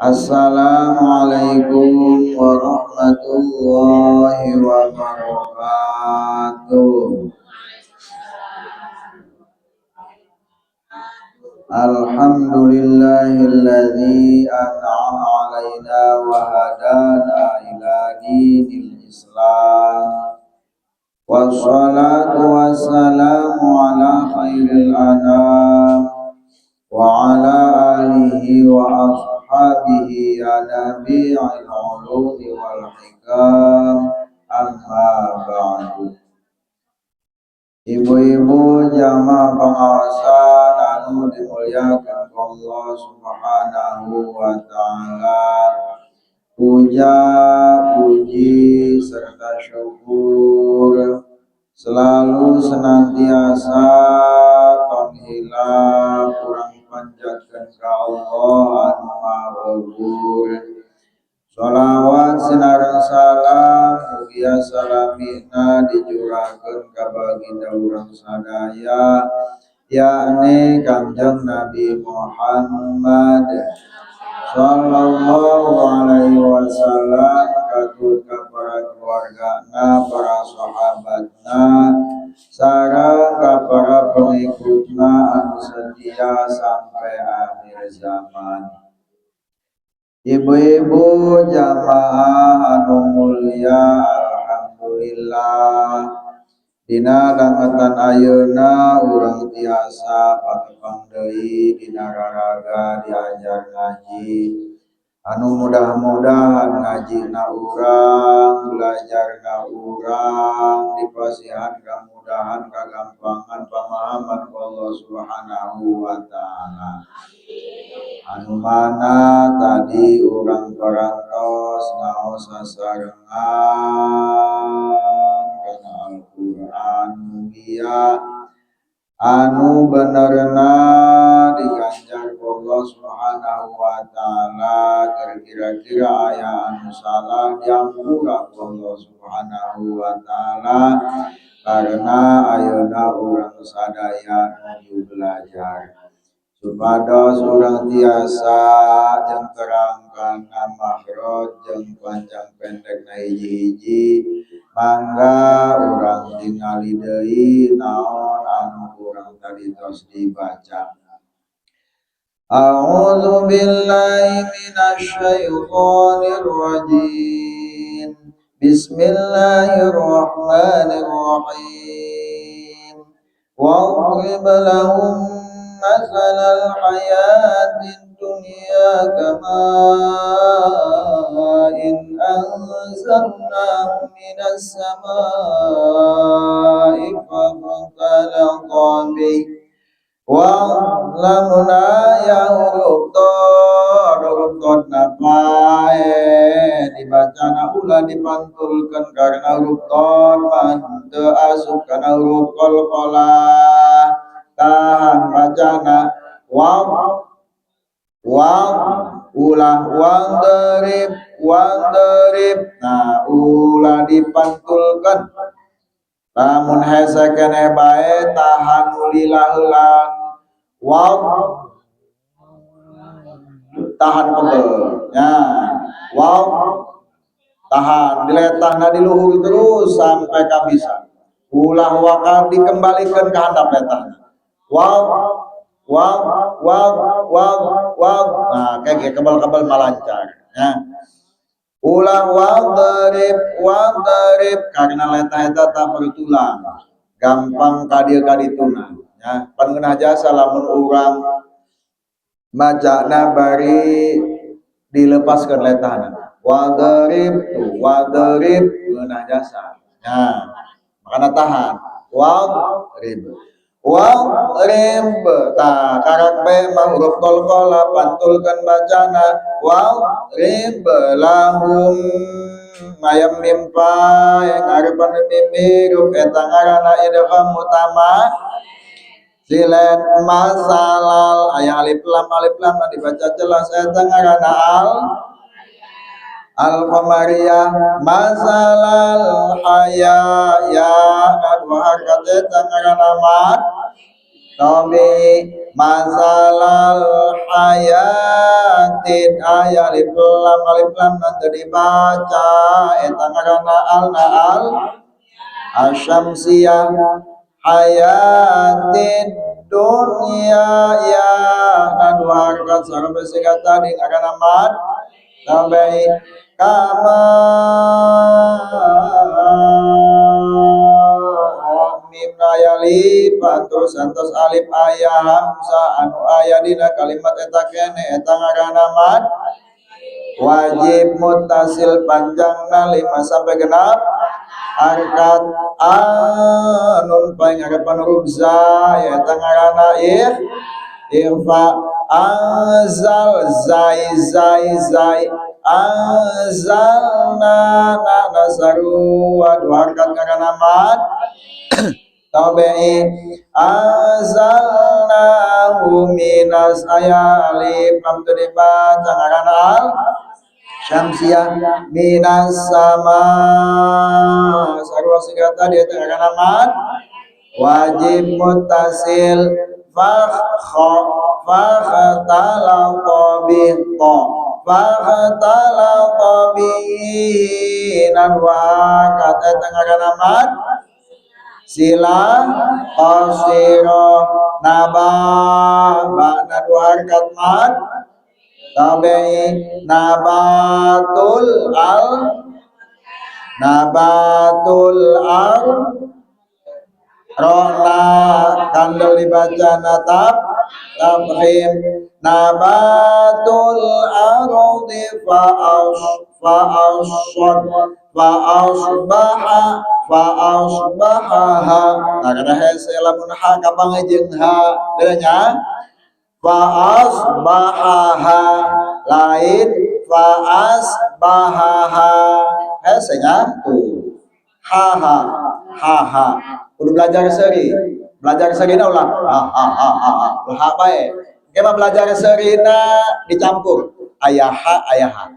Assalamualaikum warahmatullahi wabarakatuh. Alhamdulillahilladzi an'ama 'alaina wa hadana ila dinil Islam. Wassalatu wassalamu ala khairil anam wa ala alihi wa ashabihi ya nabi'il ulumi wal hikam, amma ba'du. Ibu-ibu jamaah pengawasan anu dimuliakan Allah Subhanahu wa taala, puja, puji serta syukur selalu senantiasa tong hilap urang panjatkan ka Allah anu Maha Luhur. Sholawat sinareng salam mugia salamina dicurahkeun ka baginda urang sadaya, yakni Kangjeng Nabi Muhammad sallallahu alaihi wasallam, katut ka para keluargana, para sahabatna, sareng ka para pengikutna anu setia sampai akhir zaman. Ibu-ibu jamaah anu mulia, alhamdulillah dina dangetan ayeuna urang tiasa patepang deui dina raraga diajar ngaji, anu mudah-mudahan ngajina urang, belajarna urang dipasihan kamudahan, kagampangan pemahaman Allah Subhanahu wa taala. Anu mana tadi urang parantos ngaos sasarengan kana Al-Qur'an, mugia anu benerna diganjar ku Allah Subhanahu wa taala. Kira-kira aya anu salah, diampura ku Allah Subhanahu wa taala, karena ayeuna urang sadaya nuju belajar supados urang tiasa jeung terang kana makhraj jeung panjang pendek na hiji-hiji. Mangga urang tingali deui naon anu kurang tadi tos dibaca. A'udzu billahi minasyaitonir rajim. Bismillahirrahmanirrahim. Wadrib lahum mathalal hayatid dunya kama'in anzalnahu minas samaa'i fakhtalata bihi. Wa lamuna ya huruf dod, huruf dod napae dibacana ulah dipantulkan, karena huruf dod mah teu asup kana huruf qalqalah. Tahan bacana wa wa, ulah wadrib wadrib. Nah, ulah dipantulkan. Lamun hese keneh bae, tahan lila heulan. Wa, tahan kebel ya. Wa, tahan diletahna di luhur terus sampai kabisa. Ulah waka dikembalikan ke handap letahna. Wa wa wa wa wa. Nah, kayak kebal-kebal malancar ya. Ulah wadrib wadrib, karena letah eta tak bertulang, gampang kadieu kadituna ya. Pan jasa lamun urang macana bari dilepaskan letahna, wadrib tuh wadrib, ngeunah jasa ya. Makana tahan wadrib wadrib. Tah, karak be mah huruf qalqalah, pantulkan bacana. Wadrib lahum, mayam mimpa yang ngarepan mim hirup, eta ngaranna idgham utama silen. Masalal aya alif lam, alif lam dibaca jelas, eta ngaranna al al qamariyah. Masalal haya ya na dua harkat, eta ngaranna mad tabi. Masalal hayatid Hayatin aya alif lam, alif lam nanti dibaca, eta ngaranna al na al asyamsiyah. Hayatid dunya, ya na dua harakat sareng siga tadi, ngaranna mad tabi'i. Kama mim aya alif, terus antos alif aya hamzah anu aya dina kalimat eta kene, eta ngaranna mad wajib muttasil, panjangna 5 sampai genap harkat. Nun paling harapan huruf za ya, eta ngaranna ikhfa. Anzal, zai zai zai, anzalna, na nasarua dua harkat, ngaranna mad tabi'i. Anzalnahu minas aya alif lam teu dibaca, ngaranna al syamsiyah. Minas sama sarua siga tadi, eta ngaranna mad wajib muttasil. Fakh kha, fakhtalata bi ta, fakhtalata bihi nan wa kata, eta ngaranna mad sila qasira. Naba, ba na dua harkat, mad tabi'i. Nabatul al, nabatul ar rona kandel dibaca natap tafhim. Nabatul ardi fa'as fa'asad fa'asbaha fa'asbahaha. Nah, karena hese lamun ha kapanggih jeung ha bedanya fa'asbahaha, lain fa'asbahaha, hese nya tuh ha ha ha ha. Kudu belajar seri, belajar serina ulah ha ha ha ha ha, ha bae. Engke mah belajar serina dicampur aya ha aya ha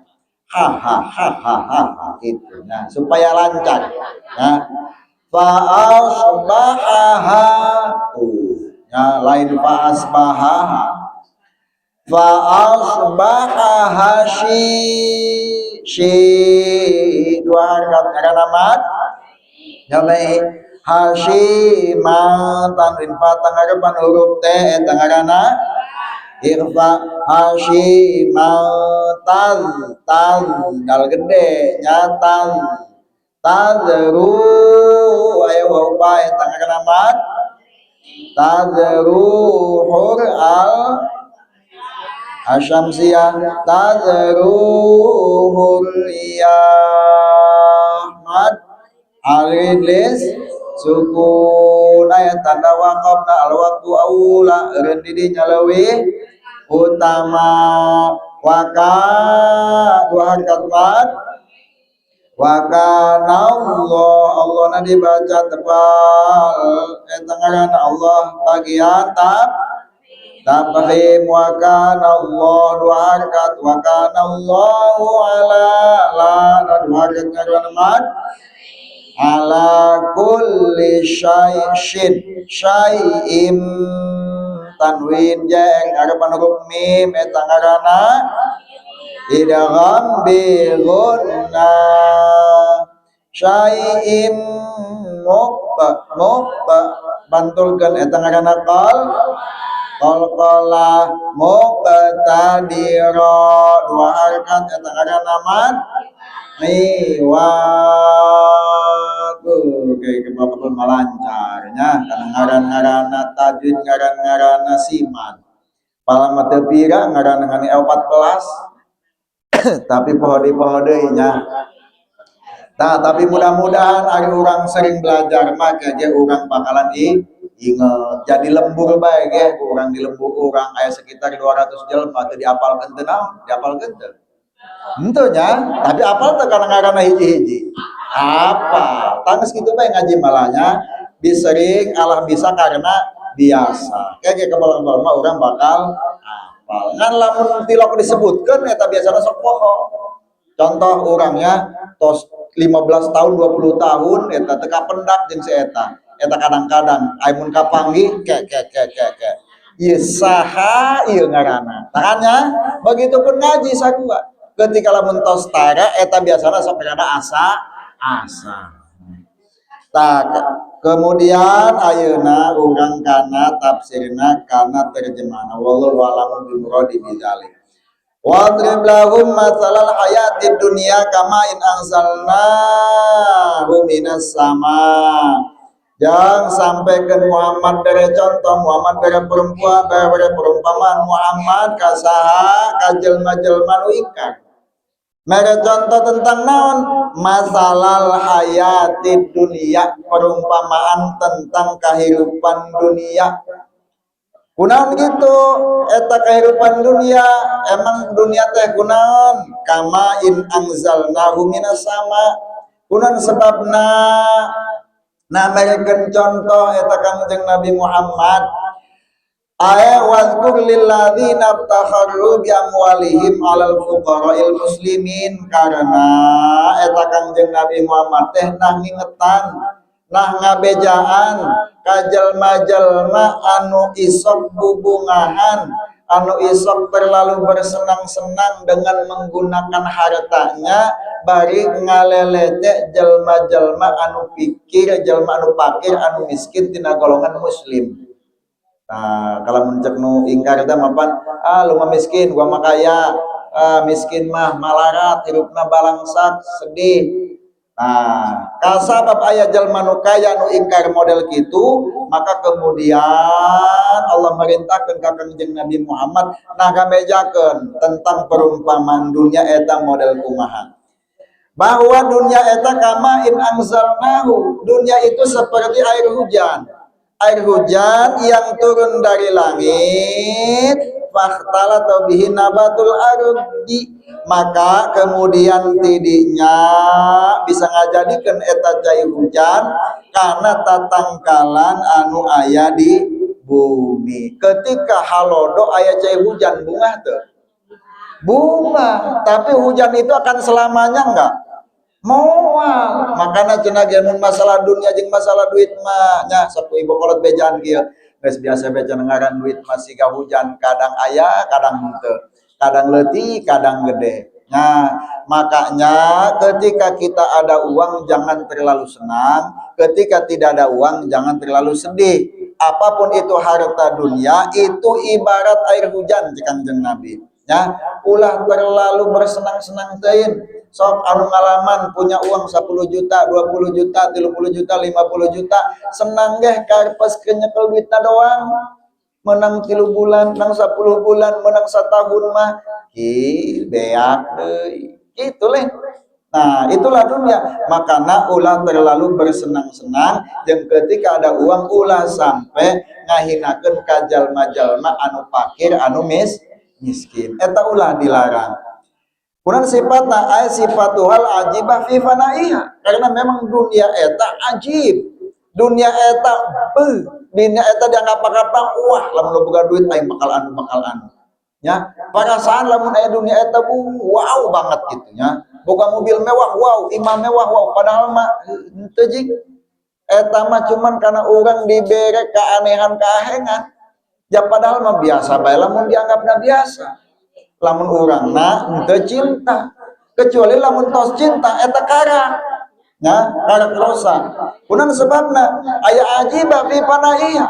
ha ha ha ha ha ha gitu. Nah, supaya lancar. Nah, fa'asbahaha tuh ya, lain fa'asbahaha. Fa'asbahaha shi shi dua harkat, ngaranna mad nyamai. Hashima tanwin patang harapan huruf T, eta ngaranna ikhfa. Hashima taz taz dal gede nya, taz tazru aya waw ba, eta ngaranna mad tazru hur al asyamsiyah. Tazru hurriyah mad alin lis sukun, aya tanda waqafna. Al waqtu aula, eureun di dinya leuwih utama. Waka dua harkat mad. Wa kana Allah, Allah na dibaca tebal, eta ngaranna Allah bagian tab tafhim. Wa kana Allah dua harkat. Wa kana Allahu ala la na dua harkat, ngaranna mad ala kulli syai'in syai'im tanwin jeng harapan huruf mim, eta ngaranna idgham bi ghunnah. Syai'im muq muq bantulkeun, eta ngaranna qal qalqalah. Muqtadira dua harakat, eta ngaranna mad iwad. Oke, kebab malancarnya karena ngaran-ngaranna tajwid, ngaran-ngaranna siman pala mah teu pira, ngaran ngan 14, tapi poho deui, poho deui nya. Nah, tapi mudah-mudahan ari urang sering belajar mah ge urang bakalan inget. Jadi lembur bae ge urang, di lembur urang aya sekitar 200 jelema, teu diapalkeun teu naon, diapalkeun teu? Henteu nya, tapi apal teu kana ngaranna hiji-hiji? Apa? Tangges kitu bae ngaji malahnya disering alah bisa karena biasa. Kayak kebal-kebal mah urang bakal apal. Ngan lamun tilok disebutkeun eta biasana sok poho. Contoh orangnya tos 15 tahun, 20 tahun eta teu kapendak jeung si eta. Eta kadang-kadang amun kapanggih ke ke ke ke ke. Ieu saha ieu ngaranna? Makanya begitupun ngaji sarua. Ketika lamun tos tara eta biasana sok rada asa asa. Tah, kemudian ayeuna urang kana tafsirna, kana terjemahna. Wallahu a'lamu bi muradi bidzalik. Wadrib lahum matsalal hayatid dunya kama'in anzalnahu minas sama. Jangan sampaikan Muhammad, bere contoh Muhammad, bere perempuan, bere perumpamaan Muhammad ka saha? Ka jelma-jelma nu ingkar. Mere contoh tentang naon? Matsalal hayatid dunia, perumpamaan tentang kehidupan dunia. Kunaon gitu eta kehidupan dunia? Emang dunia teh kunaon? Kama'in anzalnahu minas sama. Kunaon sebabna? Nah, mereka contoh eta Kangjeng Nabi Muhammad. Aya wadhkur lilladzina iftakharu bi amwalihim 'alal fuqara'il muslimin, karena eta Kangjeng Nabi Muhammad teh nah ngingetan, nah ngabejaan ka jelma-jelma anu isok bubungahan, anu isok terlalu bersenang-senang dengan menggunakan hartanya, bari ngalelete jelma-jelma anu pikir, jelma anu pakir, anu miskin tina golongan muslim. Nah, kalau mun cek nu ingkar teh mapan, "Ah, lu mah miskin, gua mah kaya." Ah, miskin mah malarat, hidupna balangsak, sedih. Nah, kasabab aya jelma nu kaya nu ingkar model gitu, maka kemudian Allah merintahkan ka Kangjeng Nabi Muhammad nah ngabejakeun tentang perumpamaan dunia eta model kumaha. Bahwa dunia eta kama'in anzalnahu, dunia itu seperti air hujan. Air hujan yang turun dari langit, fakhtalata bihi nabatul ardi, maka kemudian tidinya bisa ngajadikeun eta cai hujan karena tatangkalan anu aya di bumi. Ketika halodo aya cai hujan, bungah tuh? Bunga. Tapi hujan itu akan selamanya enggak? Moal. Makanya cenah ge mun masalah dunia jeung masalah duit mah nya, sok ibu kolot bejaan kieu, geus biasa beja ngaran duit masih siga hujan, kadang aya, kadang henteu, kadang leutik, kadang gede. Nah, makanya ketika kita ada uang jangan terlalu senang, ketika tidak ada uang jangan terlalu sedih. Apapun itu harta dunia itu ibarat air hujan cek Kanjeng Nabi. Ya, ulah terlalu bersenang-senang teuing. Sok anu ngalaman punya uang 10 juta, 20 juta, 30 juta, 50 juta, senang geh karpes kenyekel duitna doang. Menang 3 bulan, menang 10 bulan, menang setahun mah, ki beak deui. Gitu leh. Nah, itulah dunia. Makanya ulah terlalu bersenang-senang dan ketika ada uang ulah sampai ngahinakeun ka jalma-jalma anu fakir, anu miskin. Eta ulah, dilarang. Kunaon sifatna? Ay sifatuhal ajibah fi fanaiha. Karena memang dunia eta ajib. Dunia eta be, dunia eta dianggap apa? Wah, lamun boga duit aing bakal anu, bakal anu. Ya, perasaan lamun aya dunia eta bu, wow banget gitu ya. Boga mobil mewah, wow, imah mewah, wow, padahal mah henteu jing. Eta mah cuman karena orang dibere keanehan keahengan. Ya, padahal mah biasa bae lamun dianggapna biasa. Lamun urangna henteu cinta. Kecuali lamun tos cinta eta karak. Ya, karak rosa. Kunaon sebabna? Aya ajibah fi fanaiha.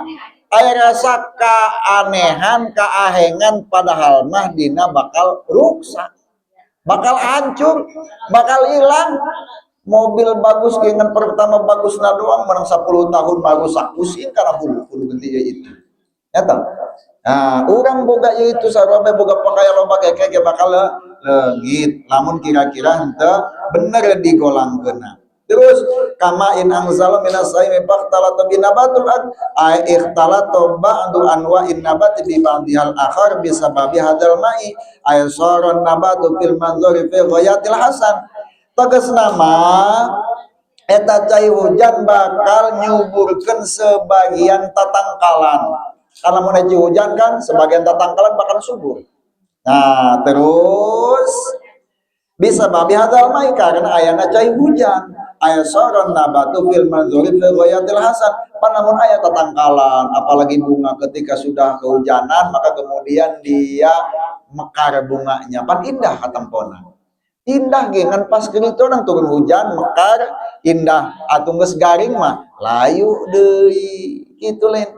Aya rasa keanehan, keahengan, padahal mah dina bakal ruksak. Bakal hancur, bakal hilang. Mobil bagus dengan pertama bagus na doang, menang 10 tahun mah rusak, pusing karena hulu kudu ganti itu. Eta. Nah, orang boga itu sarua boga pakaian loba kayak bakal leungit. Lamun kira-kira henteu bener digolangkeunna. Terus kama'in anzala minas samai fakhtalata bi nabatul ard ay ikhtalata ba'du anwa'in nabati bi ba'dihal akhar bi sababi hadzal ma'i ay saran nabatu fil manzari fi ghayatil hasan. Tegasna mah eta cai hujan bakal nyuburkeun sebagian tatangkalan. Karena mun cai hujan kan sebagian tatangkalan bakal subur. Nah, terus bisa babi hadzal ma'i karena ayana cai hujan. Aya صار النبات في المنظر في غاية الحسن. Lamun aya tatangkalan, apalagi bunga ketika sudah kehujanan, maka kemudian dia mekar bunganya, pan indah katempona, indah ge. Ngan pas kitu orang turun hujan mekar indah, atuh geus garing mah layu deui, kitu lain.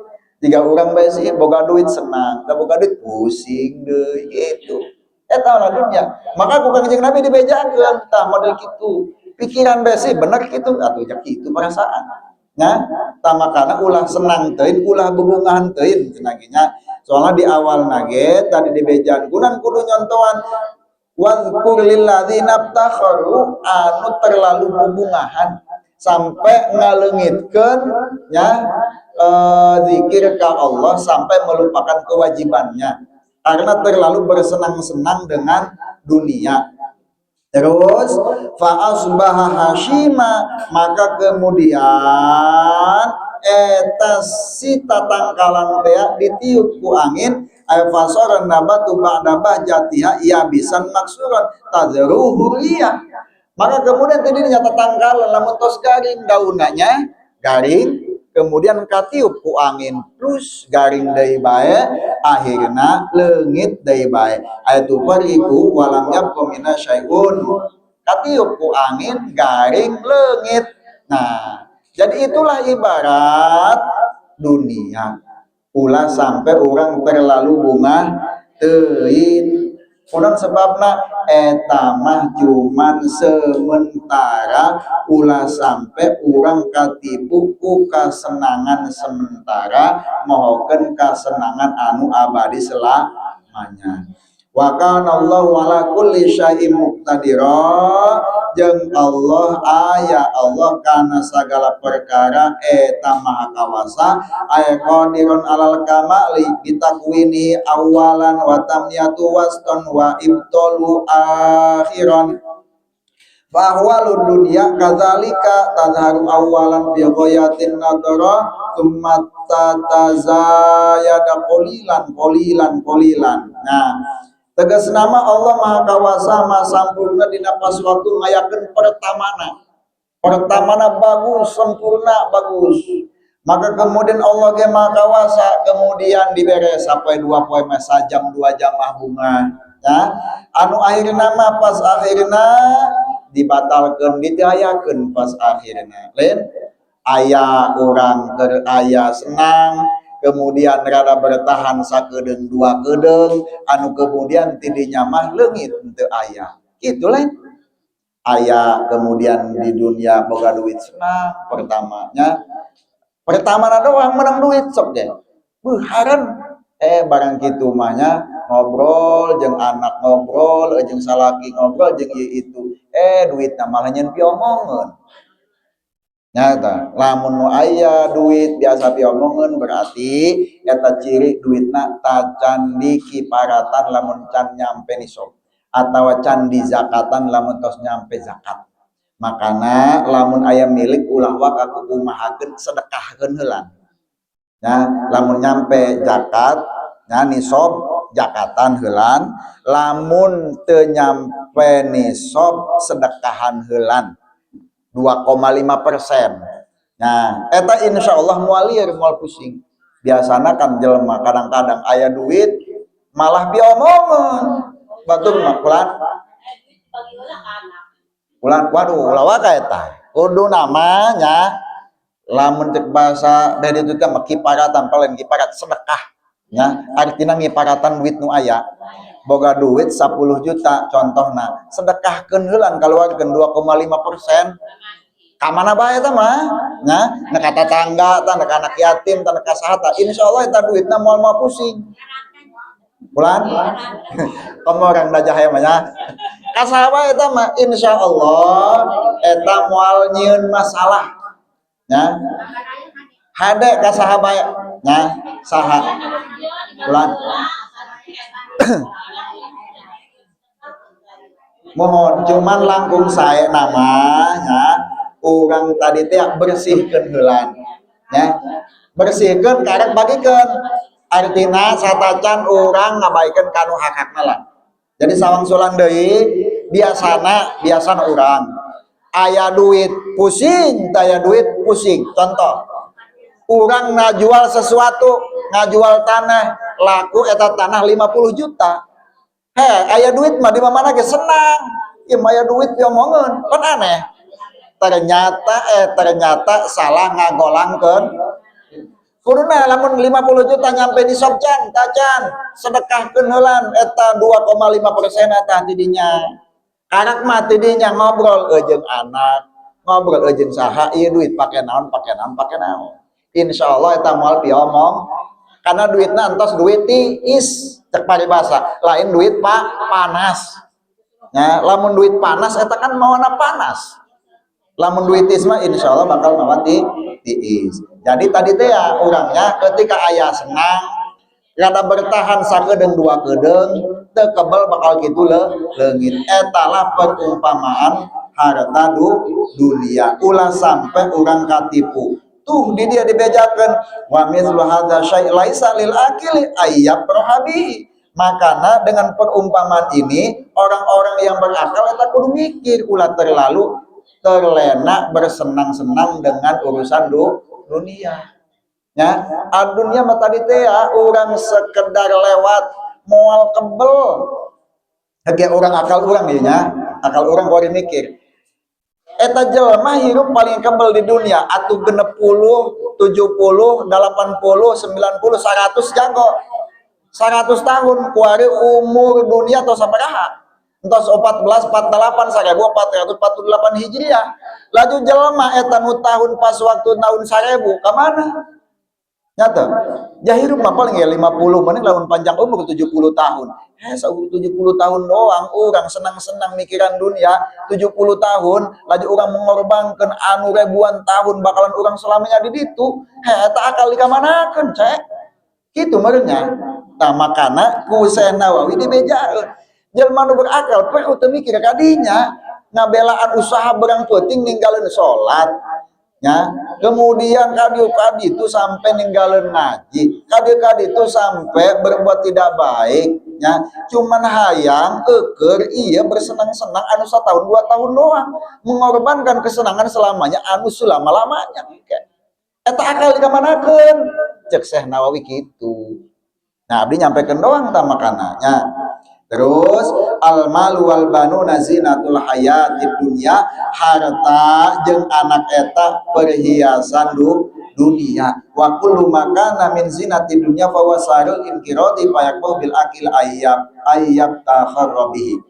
Jika orang bae sih boga duit senang, da boga duit pusing deui, gitu. Eta lah dunia. Maka ku Kanjeng Nabi dibejakeun tah model kitu. Pikiran bae sih bener kitu atuh, jak kitu perasaan. Nya, tah makana ulah senang teuing, ulah bebungahan teuing cenah ge nya. Soalnya di awal nage tadi dibejaan kunan kudu nyontoan واذكر للذين افتخروا anu terlalu bebungahan sampai ngaleungitkeun nya zikir ka Allah, sampai melupakan kewajibannya karena terlalu bersenang-senang dengan dunia. Terus فأصبح هشيما, maka kemudian eta si tatangkalan teh ditiup ku angin, ay فصار النبات بعد بهجتها يابسا مكسورا تذروه الرياح. Maka kemudian tadi nyata tangkalan lamun tos garing daunanya, garing kemudian katiup ku angin plus garing deui bae, akhirna leungit deui bae. Aya تفرق ولم يبق منها شيء, katiup ku angin, garing, leungit. Nah, jadi itulah ibarat dunia. Ulah sampai orang terlalu bungah teuing. Kunaon sebabna? Eta mah cuman sementara. Ulah sampai urang katipu ku kasenangan sementara, mohokeun kasenangan anu abadi selamanya. وكان الله على كل شيء مقتدرا, jeung Allah aya, Allah kana segala perkara eta maha kawasa, aya قادر على الكمال بتكوينه أولا وتنميته وسطا وإبطاله آخرا. فأحوال الدنيا كذلك تظهر أولا في غاية النضارة ثم تتزايد قليلا قليلا قليلا. Nah, tegas nama Allah Maha Kawasa, Maha Sampurna dina pas waktu ngayakeun pertamana. Pertamana bagus, sempurna, bagus. Maka kemudian Allah ge Maha Kawasa, kemudian dibere sampai 2 poe mah, sajam 2 jam mah bungah. Ya, anu akhirna mah pas akhirna dibatalkan, ditiayakeun pas akhirna. Lain aya orang keur aya senang, kemudian rada bertahan sakedeung dua kedeung, anu kemudian tidinya mah leungit, teu aya kitu. Lain aya kemudian di dunia boga duit senang pertamanya, pertama doang menang duit sok deh beuhareun, barang kitu mah nya, ngobrol jeung anak, ngobrol jeung salaki, ngobrol jeung ieu itu, duitna malah nyeun piomongeun. Nyata, lamun nu aya duit biasa piomongeun, berarti eta ciri duitna tacan dikiparatan lamun can nyampe nisab, atawa can dizakatan lamun tos nyampe zakat. Makana lamun aya milik ulah waka kumahakeun, sedekahkeun heula. Nah, lamun nyampe zakat, nah nisab zakatan heulan, lamun teu nyampe nisab sedekahan heulan 2,5%. Nah, eta insya Allah moal lieur, moal pusing. Biasana kan jelema kadang-kadang aya duit malah piomongeun. Batur mah kulan. Kulan, waduh, ulah waka eta. Kudu namanya lamun cek bahasa dari itu teh mah kiparatan, paling kiparat sedekah nya, artinya ngiparatan duit nu aya. Boga duit 10 juta contohna, sedekahkeun heulan, kaluarkeun 2,5% ka mana bae eta mah nya, na ka tatangga tah, na ka anak yatim tah, na ka saha tah. Insyaallah eta duitna moal moal pusing. Bulan kamu orang dajah ya mah nya, ka saha bae eta mah insyaallah eta moal nyieun masalah nya. Hade ka saha bae nya, saha bulan. Mohon, cuman langkung saya namanya orang tadi teh bersihkan heulan ya, bersihkan karek bagikan, artinya satacan orang ngabaikeun kanu hak-hakna lah. Jadi sawangsulan deui, biasana biasana orang Aya duit pusing, teu aya duit pusing. Contoh, orang ngajual sesuatu, ngajual tanah, laku eta tanah 50 juta. Heh, aya duit mah di mana ge senang. Ieu mah aya duit diomongeun, kan aneh. Ternyata salah ngagolangkeun. Kuduna lamun 50 juta nyampe di sob can, tacan, sedekahkeun heulan eta 2,5% eta tidinya. Karak mah tidinya ngobrol jeung anak, ngobrol jeung saha, ieu duit pake naon, pake naon, pake naon. Insya Allah eta moal piomong, karena duitna entos duit tiis, cek paribasa, lain duit pak panas. Ya, lamun duit panas eta kan mawana panas. Lamun duit tiis mah insya Allah bakal mawa tiis. Jadi tadi teh ya orangnya ketika aya senang, rada bertahan sakedeung dua kedeung, teu kebel bakal kitu le leungit. Etalah perumpamaan harta dunia. Ulah sampai urang katipu. Tuh di dia dibejakan wa mithlu hadza syai' laisa lil aqili ayyafraha bihi. Makana dengan perumpamaan ini orang-orang yang berakal eta kudu mikir, ulah terlalu terlena bersenang-senang dengan urusan dunia. Ya, dunia mah tadi teh ya, orang sekedar lewat, moal kebel. Kayak orang akal orang ya nya, akal orang kuari mikir. Eta jelema hirup paling kebel di dunia atuh 60, 70, 80, 90, 100 jago. 100 tahun kuari umur dunia atau sabaraha? Entos 14, 48, 1448 Hijriah. Laju jelema eta nu tahun pas waktu tahun 1000 ka mana? Nyata. Ya hirup mah paling ya 50 menit, lamun panjang umur 70 tahun. Eh, umur 70 tahun doang orang senang-senang mikiran dunia 70 tahun, laju orang mengorbankan anu ribuan tahun bakalan orang selamanya di ditu. Heh, eta akal dikamanakeun, cek. Kitu meureunnya. Tah, makana ku Syekh Nawawi dibejakeun. Jelema nu berakal perlu teu mikir kadinya, ngabelaan usaha berang peuting ninggalin salat ya, kemudian kadieu kadi itu sampai ninggalin ngaji, kadieu kadi itu sampai berbuat tidak baik ya, cuman hayang eker iya bersenang-senang anu setahun 2 tahun doang, mengorbankan kesenangan selamanya anu selama-lamanya. Eta akal dikamanakeun, cek Syekh Nawawi gitu. Nah, abdi nyampekeun doang tah makananya. Terus al malu wal banuna zinatul hayatid dunya, harta jeung anak eta perhiasan dunia. Wa kullu ma kana min zinatid dunya fa huwa sari'ul inqiradi fayaqbahu bil aqil ayyab ayyab takharra bihi.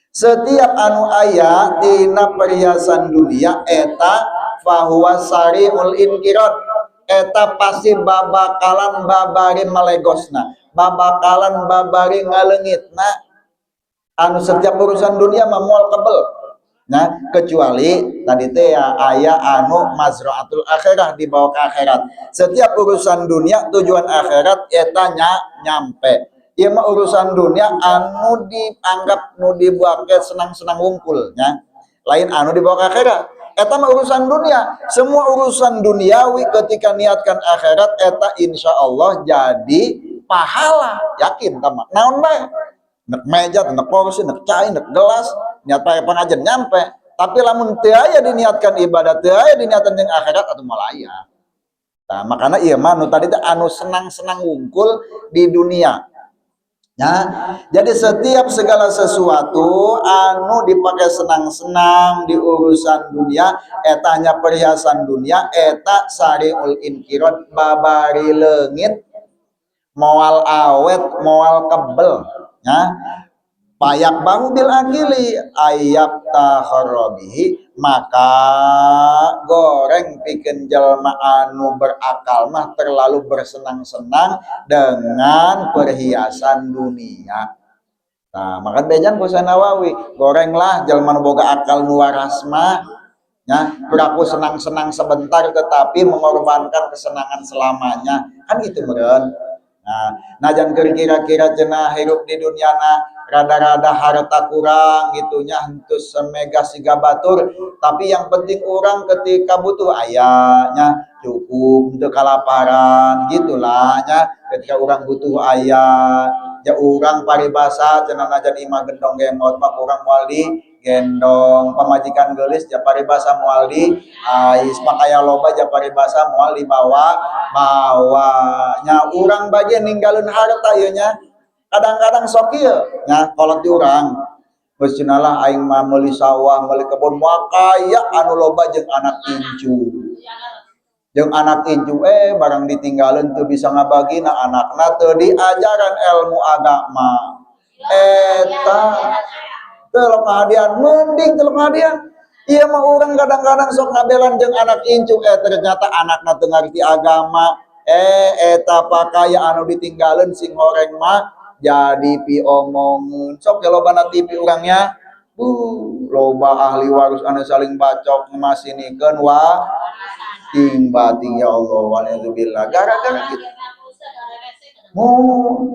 Setiap anu aya dina perhiasan dunia eta fahuwa sari'ul inqirad, eta pasti babakalan babari melegosna, babakalan babari ngaleungitna. Anu setiap urusan dunia mah moal kebel. Nah, kecuali tadi teh ya aya anu mazraatul akhirah, dibawa ke akhirat. Setiap urusan dunia tujuan akhirat eta nya nyampe. Ieu mah urusan dunia anu dianggap nu dibuat senang-senang wungkul nya. Lain anu dibawa ke akhirat. Eta mah urusan dunia. Semua urusan duniawi ketika niatkan akhirat eta insya Allah jadi pahala. Yakin tama. Naon bae? Nek meja, nek kursi, nek cai, nek gelas, niat pakai pengajian nyampe. Tapi lamun teu aya diniatkan ibadah, teu aya diniatkan jeung akhirat atau malaya. Nah, makanya ieu mah nu tadi teh anu senang-senang wungkul di dunia. Ya, jadi setiap segala sesuatu anu dipakai senang-senang di urusan dunia, eta hanya perhiasan dunia, eta sariul inqirad, babari leungit, moal awet, moal kebel, ya. Fayaqbahu bil aqili ayyaftakhara bihi, maka goreng pikeun jalma anu berakal mah terlalu bersenang-senang dengan perhiasan dunia. Nah, maka bejan ku Nawawi, gorenglah jalma nu boga akal nu waras mah ya, piraku senang-senang sebentar tetapi mengorbankan kesenangan selamanya, kan gitu meureun. Nah, nah jangan kira-kira cenah hirup di dunia na rada-rada harta kurang gitunya, henteu semega siga batur, tapi yang penting orang ketika butuh ayahnya cukup untuk kalaparan gitulah nya, ketika orang butuh ayah. Ja urang paribasa cenah najan imah gendong gemot mah urang moal di gendong, pamajikan geulis ja paribasa moal di ais, pakaya loba ja paribasa moal dibawa bawa nya. Urang bagian ninggalin harta ieu nya, kadang-kadang sok ieu nya kolot di urang geus cenah lah, aing mah meuli sawah, meuli kebun, moal kaya anu loba jeung anak incu, jeung anak incu. Eh, barang ditinggalin teu bisa ngabagina, anakna teu diajaran ilmu agama, eta teu hadian, mending teu hadian. Iya mah urang kadang-kadang sok ngabelan jeung anak incu, eh ternyata anakna teu ngarti agama. Eh, eta pakaya anu ditinggalin sing horeng mah jadi piomongeun. Sok ya loba na TV urangnya, loba ahli waris anu saling bacok ngamasinikeun wa ting bating. Ya Allah, waliyadzubillah, gara-gara gitu.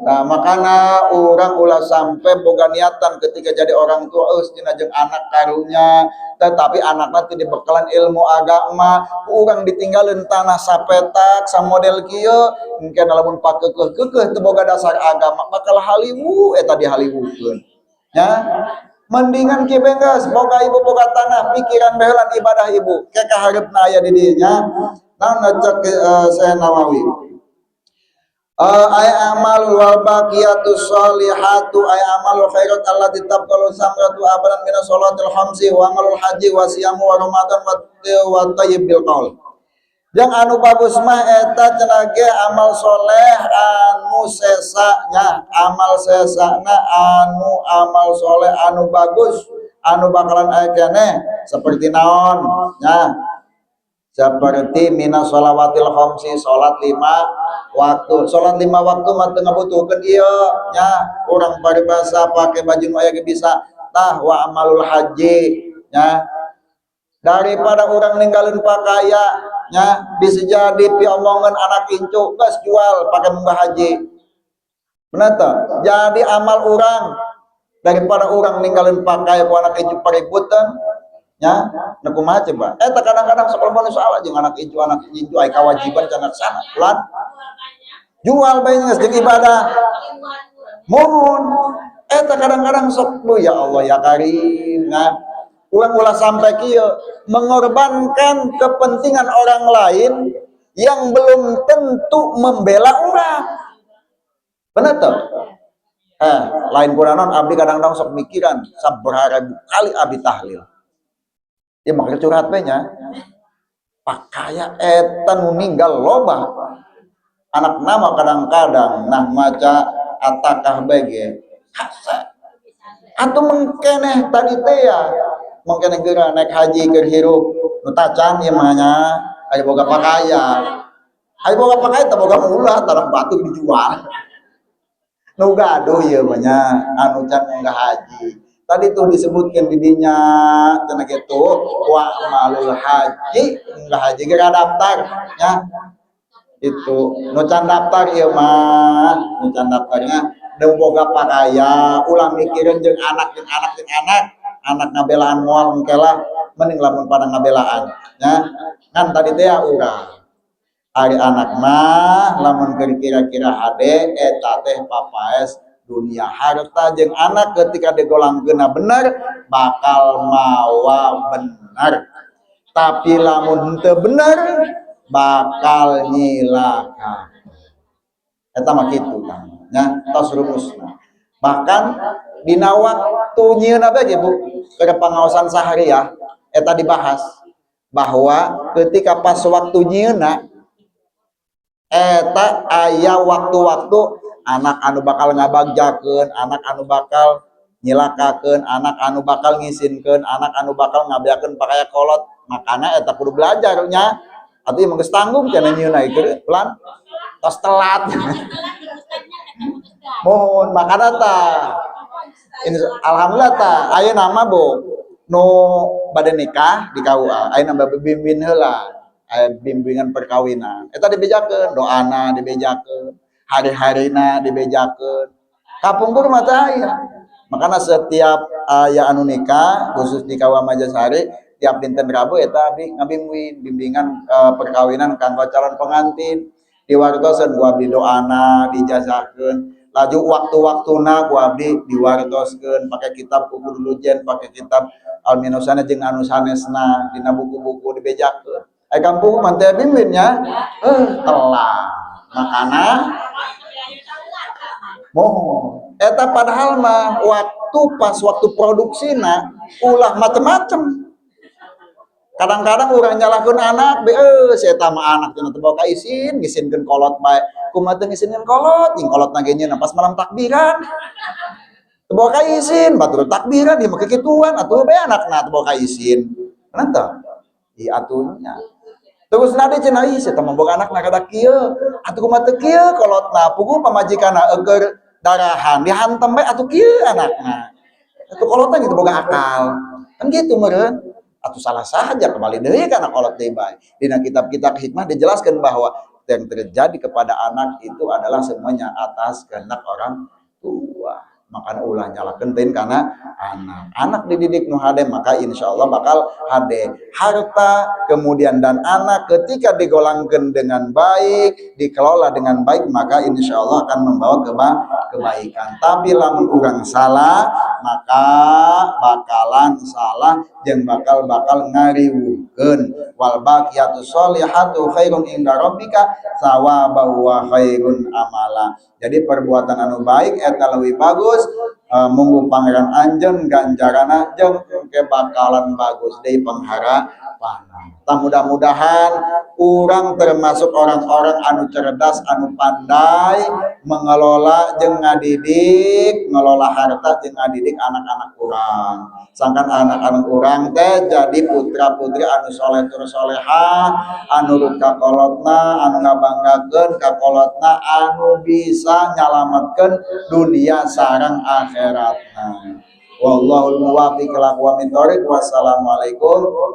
Nah, makana urang ulah sampai boga niatan ketika jadi orang tua, geus cenah jeung anak karunya, tetapi anakna teu dibekalan ilmu agama. Urang ditinggalin tanah sapetak samodel kieu, engke lamun pakekeuh-keukeuh teu boga dasar agama bakal haliwu eta dihaliwukeun nya. Mendingan kieu geus boga ibu boga tanah, pikiran baheula ibadah ibu ke kahareupna aya di dieu nya. Naon cek Syekh Nawawi? Ay amal wal baqiyatus sholihatu ay amalul khairat allati tabqalu samratu abadan min sholatil khamsi wa amalul haji wa siyamu wa ramadan wa tayyib bil qaul. Yang anu bagus mah eta cenah ge amal soleh anu sesanya, amal sesana anu amal soleh anu bagus anu bakalan aya keneh seperti naon nya? Seperti mina sholawatil khamsi, salat lima waktu. Salat lima waktu mah teu ngabutuhkeun ieu nya, urang paribasa pake baju nu aya ge bisa. Tah, wa amalul haji nya, daripada urang ninggalin pakaya nya bisa jadi piomongan anak incu, geus jual pakai munggah haji. Benar teu? Jadi amal urang daripada urang ninggalin pakai ku anak incu paributan nya. Nah, kumaha coba? Eta kadang-kadang sekolah mana salah jeung anak incu, anak incu ai kewajiban cenah sana ulan jual bae geus jeung ibadah. Mohon eta kadang-kadang sok lu, ya Allah ya Karim. Nah, urang ulah sampai kieu mengorbankan kepentingan orang lain yang belum tentu membela urang. Benar tuh? Eh, lain kuranon abdi kadang-kadang sok mikiran sabaraha ribu kali abdi tahlil ya, makanya curhat we nya. Pakaya eta nu ninggal loba anak nama kadang-kadang nah maca atakah bege hasa atau mengkeneh tadi teh ya, mengkeneh geura naik haji keur hirup nu tacan ieu mah nya. Aya boga pakaya, aya boga pakaya teh boga ulah tanah batu dijual. Nu gaduh ieu mah nya anu can munggah haji tadi tuh disebutkan di dinya cenah kitu, wa malul haji, munggah haji geura daftar nya. Itu nu can daftar ieu mah, nu can daftarnya nu boga pakaya ulah mikirin jeung anak, jeung anak, jeung anak, anak ngabelaan moal engke lah, mending lamun pada ngabelaan nya. Kan tadi teh ya urang ari anak mah lamun keur kira-kira hade eta teh papaes dunia. Harta jeung anak ketika digolangkeunna bener bakal mawa bener, tapi lamun henteu bener bakal nyilaka. Eta mah kitu kan nya, tos rumusna. Bahkan dina waktu nyieunna ge, Bu, ke pengawasan sehari ya, eta dibahas bahwa ketika pas waktu nyieunna eta aya waktu-waktu anak anu bakal ngabagjakeun, anak anu bakal nyilakakeun, anak anu bakal ngisinkeun, anak anu bakal ngabeakeun pakaya kolot. Makana eta kudu belajar nya. Atuh ieu mah geus tanggung cenah nyieunna ieu pelan tos telat. Mohon makana ta ini alhamdulillah ta ayeuna mah, Bu, nu bade nikah di KUA ayeuna bimbing heula, aya bimbingan perkawinan. Eta dibejakeun doana, dibejakeun hari-harina, dibejakeun kapungkur mah teu aya. Makana setiap aya anu nikah khusus di KUA Majasari tiap dinten Rabu eta abdi ngabimbing bimbingan perkawinan kanggo calon pengantin. Diwartosan ku abdi doana, dijazakeun. Laju waktu-waktuna ku abdi diwartoskeun pakai kitab Uqudul Lujain, pakai kitab Alminusana jeung anu sanesna, dina buku-buku dibejakeun. Ai kampung mah teh bimbinnya telah makana mohon eta. Padahal mah waktu pas waktu produksina ulah macem-macem. Kadang-kadang orang nyalahkeun anak be, si eta mah anak cenah teu bawa ka isin, ngisinkeun kolot bae. Kumaha teu ngisinkeun kolot, jeung kolot na ge nyeuna pas malam takbiran teu bawa ka isin, batur takbiran ieu mah kikituan atuh be, anakna teu bawa ka isin. Kenapa? Ih, atuhnya terus nade cenah, ih, si eta mah boga anakna kada kieu atuh, kumaha teu kieu kolotna, puguh pamajikanna eueur darahan dihantem bae, atuh kieu anakna atuh, kolotna gitu boga akal kan gitu meureun atau salah saja. Kembali deui kana kolot deui bae. Dina kitab-kitab hikmah dijelaskan bahwa yang terjadi kepada anak itu adalah semuanya atas kehendak orang tua. Maka ulah nyalahkeun teuing kana anak. Anak dididik nu hade, maka insya Allah bakal hade. Harta kemudian dan anak, ketika digolangkan dengan baik, dikelola dengan baik, maka insya Allah akan membawa kebaikan. Tapi lamun urang salah, maka bakalan salah jeung bakal bakal ngariwuhkeun. Wal baqiyatu sholihatu khairun inda rabbika sawaba wa khairun amala. Jadi perbuatan anu baik eta leuwih bagus, munggu Pangeran anjeun ganjarana, jeung engke bakalan bagus deui pengharapanna. Tah, mudah-mudahan urang termasuk orang-orang anu cerdas, anu pandai mengelola jeung ngadidik, ngelola harta jeung ngadidik anak-anak urang. Sangkan anak-anak urang teh jadi putra-putri anu soleh tur soleha, anu nurut ka kolotna, anu ngabanggakeun ka kolotna, anu bisa nyalametkeun dunia sareng akhiratna. Wallahul muwaffiq ila aqwamit thoriq. Wassalamualaikum.